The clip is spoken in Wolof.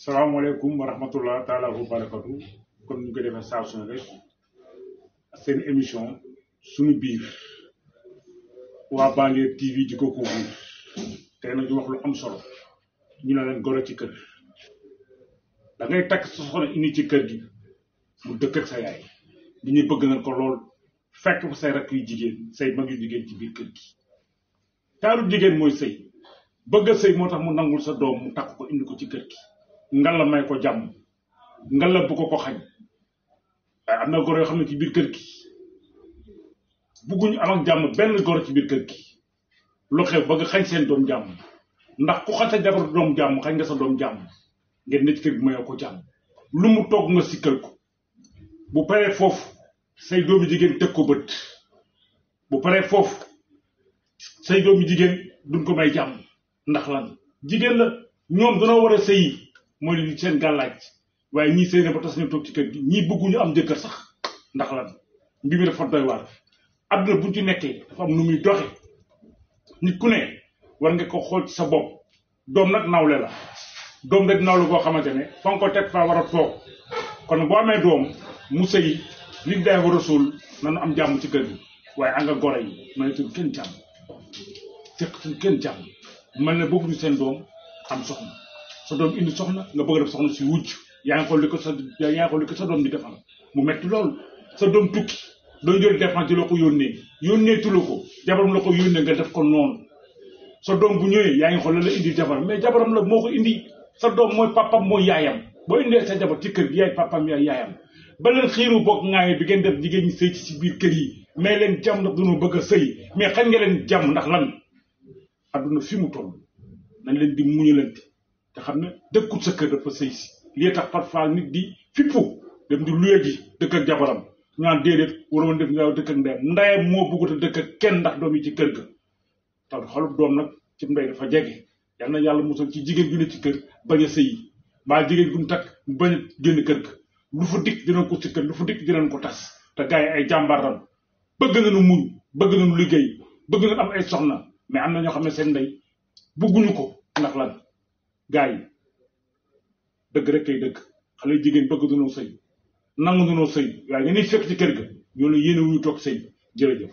salaamaaleykum wa rahmatullah taala wa barakatu kon ñu ko defee saa su ne rek seen émission suñu biir waa Banlieue TV di ko couvrir tey nag ñu wax lu am solo ñu ne leen goro ci kër da ngay takk sa soxna indi ci kër gi mu dëkk ak sa yaay li ñu bëgg nañ ko lool fekk fa say rakk yu jigéen say mag yu jigéen ci biir kër gi taaru jigéen mooy sëy bëgg a sëy moo tax mu nangul sa doom mu takk ko indi ko ci kër gi ngalla may ko jàmm ngalla bu ko xañ waaye am na goro yoo xam ne ci biir kër gi bugguñu am ak jàmm benn goro ci biir kër gi lu xew bëgg xañ seen doom jàmm ndax ku xañ sa jabar doom jàmm xañ nga sa doom jàmm ngeen ne ci kër gi mayoo ko jàmm lu mu togg nga sikkal ko bu paree foofu say doomi jigéen teg ko bët bu paree foofu say doomi jigéen duñ ko may jàmm ndax lan jigéen la ñoom danoo war a sëyi mooy li seen gàllaaj waaye ñii sëy na ba tas ñu toog ci kër gi ñii bëgguñu am jëkkër sax ndax lan mbir mi dafa doy waar àdduna buñ ci nekkee dafa am nu muy doxe nit ku ne war nga ko xool ci sa bopp doom nag nawle la doom rek nawle boo xamante ne fa nga ko teg fa war a toog kon boo amee doom mu sëyi nit day war a suul nanu am jàmm ci kër gi waaye anga goro yi mënetuñ kenn jàmm seqtuñ kenn jàmm mel ne bëgguñu seen doom am soxna sa doom indi soxna nga bëgg a def soxna si wujj yaa ngi xool li ko sa doom di defal mu metti lool sa doom tukki doo jël dépense di la ko yónnee tula ko jabaram la ko yónnee nga def ko noonu sa doom bu ñëwee yaa ngi xool la la indi jabaram mais jabaram la moo ko indi sa doom mooy papam mooy yaayam boo indee sa jabar ci kër gi yaay papam yaay yaayam ba leen xiiru bokk ngaaye bi ngeen def jigéen ñi sëy ci biir kër yi mais leen jàmm ndax dañoo bëgg a sëy mais xañ nga leen jàmm ndax lan adduna fi mu toll nañ leen di muñalante te xam ne dëkkut sa kër dafa sëy si lii tax parfois nit di fippu dem di luye ji dëkk ak jabaram ñu naan déedéet waroon def nga dëkk ak ndeyam moo bëggut a dëkk ak kenn ndax doom yi ci kër ga taw xolub doom nag ci ndey dafa jege yal na yàlla musal ci jigéen ju ne ci kër bañ a sëyi mbaa jigéen gu mu takk bañ a génn kër ga lu fa dikk dinañ ko si kër lu fa dikk dinañ ko tas te gars yi ay jàmbaram bëgg nañu muñ bëgg nañu liggéey bëgg nañu am ay soxna mais am na ñoo xam ne seen ndey bëgguñu ko ndax lan gaa yi dëgg rek kay dëgg xale jigéen bëgg dunoo sëy nangu dunoo sëy waaye nga ni fekk ci kër ga ñoo la yéene wuñu toog sëy jërëjëf